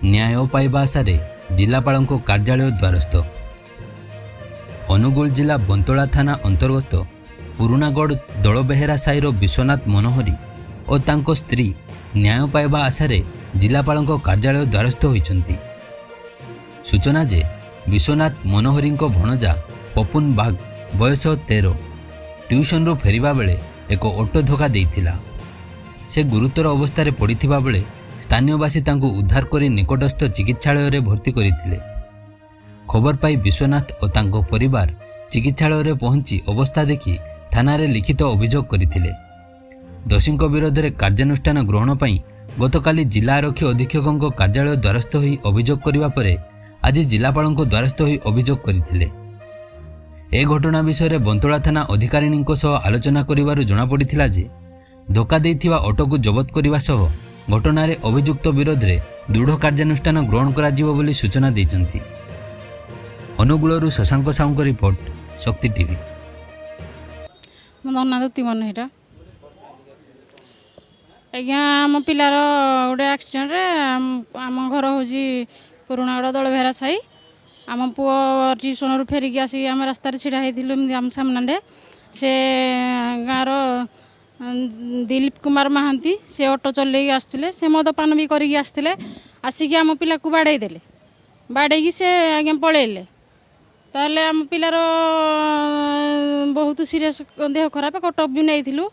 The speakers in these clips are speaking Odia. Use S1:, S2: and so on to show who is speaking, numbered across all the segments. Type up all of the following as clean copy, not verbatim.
S1: ନ୍ୟାୟ ପାଇବା ଆଶାରେ ଜିଲ୍ଲାପାଳଙ୍କ କାର୍ଯ୍ୟାଳୟ ଦ୍ୱାରସ୍ଥ। ଅନୁଗୁଳ ଜିଲ୍ଲା ବନ୍ତଳା ଥାନା ଅନ୍ତର୍ଗତ ପୁରୁଣାଗଡ଼ ଦଳବେହେରା ସାହିର ବିଶ୍ୱନାଥ ମନୋହରୀ ଓ ତାଙ୍କ ସ୍ତ୍ରୀ ନ୍ୟାୟ ପାଇବା ଆଶାରେ ଜିଲ୍ଲାପାଳଙ୍କ କାର୍ଯ୍ୟାଳୟ ଦ୍ୱାରସ୍ଥ ହୋଇଛନ୍ତି। ସୂଚନା ଯେ, ବିଶ୍ୱନାଥ ମନୋହରୀଙ୍କ ଭଣଜା ପପୁନ ବାଗ, ବୟସ 13, ଟ୍ୟୁସନରୁ ଫେରିବା ବେଳେ ଏକ ଅଟୋ ଧକ୍କା ଦେଇଥିଲା। ସେ ଗୁରୁତର ଅବସ୍ଥାରେ ପଡ଼ିଥିବା ବେଳେ ସ୍ଥାନୀୟବାସୀ ତାଙ୍କୁ ଉଦ୍ଧାର କରି ନିକଟସ୍ଥ ଚିକିତ୍ସାଳୟରେ ଭର୍ତ୍ତି କରିଥିଲେ। ଖବର ପାଇ ବିଶ୍ୱନାଥ ଓ ତାଙ୍କ ପରିବାର ଚିକିତ୍ସାଳୟରେ ପହଞ୍ଚି ଅବସ୍ଥା ଦେଖି ଥାନାରେ ଲିଖିତ ଅଭିଯୋଗ କରିଥିଲେ। ଦୋଷୀଙ୍କ ବିରୋଧରେ କାର୍ଯ୍ୟାନୁଷ୍ଠାନ ଗ୍ରହଣ ପାଇଁ ଗତକାଲି ଜିଲ୍ଲା ଆରକ୍ଷୀ ଅଧୀକ୍ଷକଙ୍କ କାର୍ଯ୍ୟାଳୟ ଦ୍ୱାରସ୍ଥ ହୋଇ ଅଭିଯୋଗ କରିବା ପରେ ଆଜି ଜିଲ୍ଲାପାଳଙ୍କ ଦ୍ୱାରସ୍ଥ ହୋଇ ଅଭିଯୋଗ କରିଥିଲେ। ଏ ଘଟଣା ବିଷୟରେ ବନ୍ତଳା ଥାନା ଅଧିକାରିଣୀଙ୍କ ସହ ଆଲୋଚନା କରିବାରୁ ଜଣାପଡ଼ିଥିଲା ଯେ, ଧକ୍କା ଦେଇଥିବା ଅଟୋକୁ ଜବତ କରିବା ସହ ଘଟଣାରେ ଅଭିଯୁକ୍ତ ବିରୋଧରେ ଦୃଢ଼ କାର୍ଯ୍ୟାନୁଷ୍ଠାନ ଗ୍ରହଣ କରାଯିବ ବୋଲି ସୂଚନା ଦେଇଛନ୍ତି। ଅନୁଗୁଳରୁ ଶଶାଙ୍କ ସାହୁଙ୍କ ରିପୋର୍ଟ, ଶକ୍ତି ଟିଭି।
S2: ମୋ ନାଁ ଦ୍ୟୁତିମନ ହେଇଟା ଆଜ୍ଞା। ଆମ ପିଲାର ଗୋଟେ ଆକ୍ସିଡେଣ୍ଟରେ, ଆମ ଘର ହେଉଛି ପୁରୁଣାଗଡ଼ ଦଳବେହେରା ସାହି। ଆମ ପୁଅ ଟ୍ୟୁସନରୁ ଫେରିକି ଆସିକି ଆମେ ରାସ୍ତାରେ ଛିଡ଼ା ହେଇଥିଲୁ। ଏମିତି ଆମ ସାମ୍ନାରେ ସେ ଗାଁର ଦିଲୀପ କୁମାର ମହାନ୍ତି, ସେ ଅଟୋ ଚଲେଇକି ଆସୁଥିଲେ। ସେ ମଦପାନ ବି କରିକି ଆସିଥିଲେ। ଆସିକି ଆମ ପିଲାକୁ ବାଡ଼େଇ ଦେଲେ। ବାଡ଼େଇକି ସେ ଆଜ୍ଞା ପଳେଇଲେ। ତାହେଲେ ଆମ ପିଲାର ବହୁତ ସିରିୟସ୍ ଦେହ ଖରାପ। କଟକ ବି ନେଇଥିଲୁ।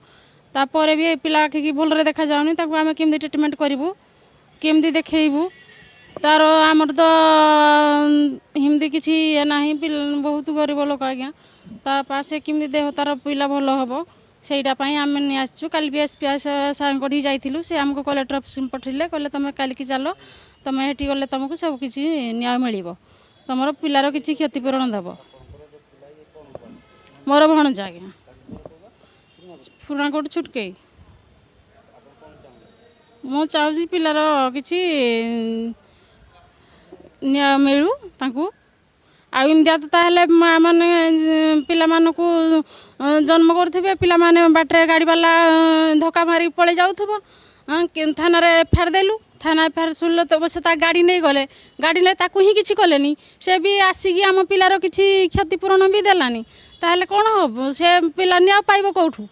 S2: ତାପରେ ବି ଏ ପିଲା ଆଖିକି ଭଲରେ ଦେଖାଯାଉନି। ତାକୁ ଆମେ କେମିତି ଟ୍ରିଟମେଣ୍ଟ କରିବୁ, କେମିତି ଦେଖେଇବୁ ତାର? ଆମର ତ ଏମିତି କିଛି ଇଏ ନାହିଁ, ବହୁତ ଗରିବ ଲୋକ ଆଜ୍ଞା। ତା ସେ କେମିତି ଦେହ ତାର ପିଲା ଭଲ ହେବ, ସେଇଟା ପାଇଁ ଆମେ ନେଇ ଆସିଛୁ। କାଲି ବି ଏସ୍ ପି ସାର୍ଙ୍କ ଠିକି ଯାଇଥିଲୁ। ସେ ଆମକୁ କଲେକ୍ଟର ଅଫିସ ପଠେଇଲେ। କହିଲେ, ତୁମେ କାଲିକି ଚାଲ, ତୁମେ ସେଠି ଗଲେ ତୁମକୁ ସବୁ କିଛି ନ୍ୟାୟ ମିଳିବ, ତୁମର ପିଲାର କିଛି କ୍ଷତିପୂରଣ ଦେବ। ମୋର ଭଣଜା ଆଜ୍ଞା, ପୁରୁଣାକୋଟ ଛୁଟକେଇ। ମୁଁ ଚାହୁଁଛି ପିଲାର କିଛି ନ୍ୟାୟ ମିଳୁ ତାଙ୍କୁ। ଆଉ ଏମିତିଆ ତ ତାହେଲେ ମା ମାନେ ପିଲାମାନଙ୍କୁ ଜନ୍ମ କରୁଥିବେ, ପିଲାମାନେ ବାଟରେ ଗାଡ଼ିବାଲା ଧକ୍କା ମାରିକି ପଳେଇ ଯାଉଥିବ। ଥାନାରେ ଏଫଆଇଆର ଦେଲୁ। ଥାନା ଏଫଆଇଆର ଶୁଣିଲେ ତ ଅବଶ୍ୟ ତା ଗାଡ଼ି ନେଇଗଲେ। ଗାଡ଼ି ନେଇ ତାକୁ ହିଁ କିଛି କଲେନି। ସେ ବି ଆସିକି ଆମ ପିଲାର କିଛି କ୍ଷତିପୂରଣ ବି ଦେଲାନି। ତାହେଲେ କ'ଣ ହେବ? ସେ ପିଲା ନ୍ୟାୟ ପାଇବ କେଉଁଠୁ?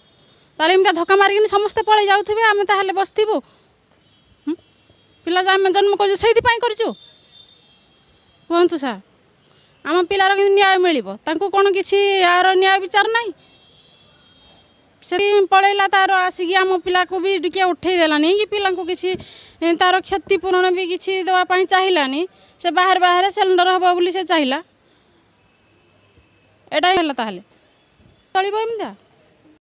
S2: ତାହେଲେ ଏମିତିଆ ଧକ୍କା ମାରିକିନି ସମସ୍ତେ ପଳେଇ ଯାଉଥିବେ, ଆମେ ତାହେଲେ ବସିଥିବୁ? ପିଲା ଆମେ ଜନ୍ମ କରିଛୁ, ସେଇଥିପାଇଁ କରିଛୁ? କୁହନ୍ତୁ ସାର୍, ଆମ ପିଲାର କେମିତି ନ୍ୟାୟ ମିଳିବ? ତାଙ୍କୁ କ'ଣ କିଛି ଆର ନ୍ୟାୟ ବିଚାର ନାହିଁ? ସେ ପଳେଇଲା ତାର, ଆସିକି ଆମ ପିଲାକୁ ବି ଟିକେ ଉଠେଇ ଦେଲାନି କି ପିଲାଙ୍କୁ କିଛି ତାର କ୍ଷତିପୂରଣ ବି କିଛି ଦେବା ପାଇଁ ଚାହିଁଲାନି। ସେ ବାହାରେ ବାହାରେ ସିଲିଣ୍ଡର ହେବ ବୋଲି ସେ ଚାହିଁଲା। ଏଇଟା ହେଲା, ତାହେଲେ ଚଳିବ ଏମିତିଆ?